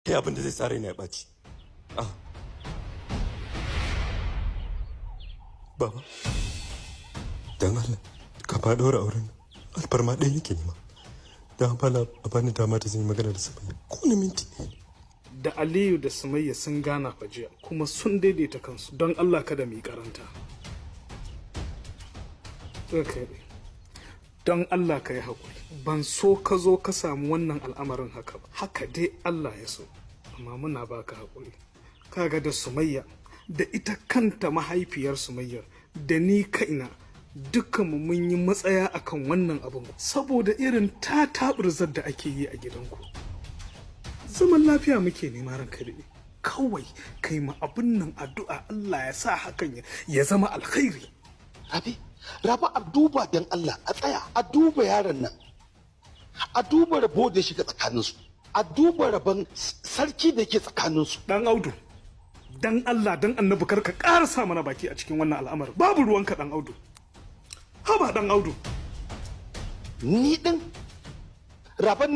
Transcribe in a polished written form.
Kai abin da zai sa raina ya ɓaci. Ah. Baba, dan Allah, ka fa ɗaura auren nan. Alfarma ɗaya nake nema. Dan Allah a bani dama da zan yi magana da Sumayya. Ko na minti ɗaya ne. Da Aliyu da Sumayya sun gana fa jiya kuma sun daidaita kansu, don Allah kada mu yi karanta. Ranka ya daɗe. Don Allah ka yi haƙuri. Ban so ka zo ka samu wannan al'amarin haka ba. Haka dai Allah ya so. Amma muna baka haƙuri. Kaga da Sumayya da ita kanta mahaifiyar Sumayyar da ni kaina, dukkanmu mun yi matsaya akan wannan abin saboda irin tataɓurzar da ake yi a gidanku. Zaman lafiya muke nema, ranka daɗe. Kawai kai ma abin nan addu'a, Allah ya sa hakan ya zama alkhairi. Rabi, Rabi, a duba don Allah, a tsaya a duba yaron nan, a duba rabo da ya shiga tsakaninsu, a duba rabon sarki da yake tsakaninsu. Dan Audu, dan Allah dan Annabi, kar ka ƙara sa mana baki a cikin wannan al'amarin. Babu ruwanka, Dan Audu. Haba, Dan Audu. Ni din raban.